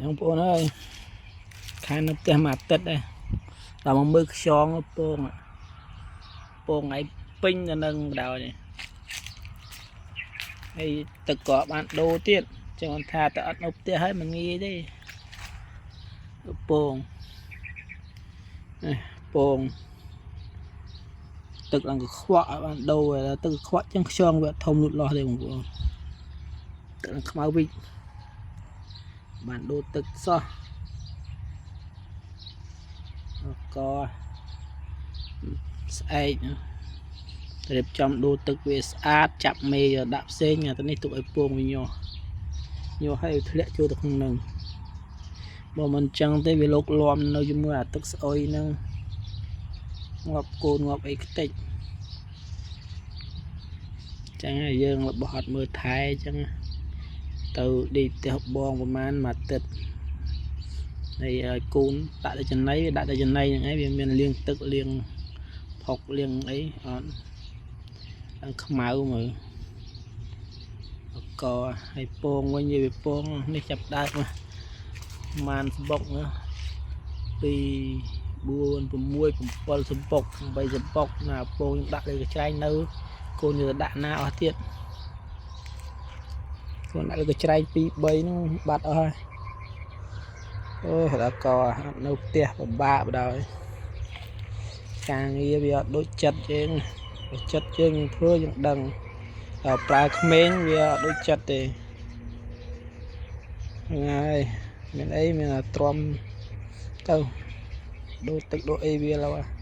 បងប្អូនអើយខែនៅផ្ទះមួយអាទិត្យដែរដល់មកមើលខ្យងពងពងឯងពេញទៅនឹងបដ ாய் នេះហើយទឹកក៏បានដូរទៀតចឹងថាតែអត់នៅផ្ទះហើយមិនងាយទេពងនេះពងទឹកឡើងក៏ខ្វក់ឲ្យបានដូរទឹកខ្វក់ចឹងខ្យងវាធំលូតលាស់ទេបងប្អូនទឹកឡើងខ្មៅវិញបានដូរទឹកសោះកស្អែករៀបចំដូរទឹកវាស្អាតចាប់មេដាក់ផ្សេងអាទៅនេះទុកឲ្យពងវាញាស់ញាស់ឲ្យធ្លាក់ចូលទៅក្នុងនឹងបើមិនចឹងទេវាលោកលំនៅជាមួយអាទឹកស្អុយហ្នឹងងាប់កូនងាប់អីខ្ទេចចឹងហើយយើងរបស់អត់មើលថែចឹងទៅដេកផ្ទះបងប្រហែលមួយអាទិត្យហើយឲ្យកូនដាក់ទៅចំណីវាដាក់ទៅចំណីហ្នឹងឯងវាមានលាងទឹកលាងផុកលាងអីអត់ឡើងខ្មៅមើលអកហើយពងវិញនិយាយវាពងនេះចាប់ដើមមកប្រហែលសបុកណា2 4 6 7សបុក8សបុកណាពងខ្ញុំដាក់លើកញ្ច្រែងនៅកូនយកទៅដាក់ណាអស់ទៀតកូនដាក់លើកញ្ច្រែង2 3ហ្នឹងបាត់អស់ហើយអូដល់កអត់នៅផ្ទះពិបាកបណ្ដោយការងារវាអត់ដូចចិត្តយើងបើចិត្តយើងធ្វើយើងដឹងដល់ប្រើក្មេងវាអត់ដូចចិត្តទេហ្នឹងហើយមានអីមានតែទ្រាំទៅដូរទឹកដូរអីវាឡើយ។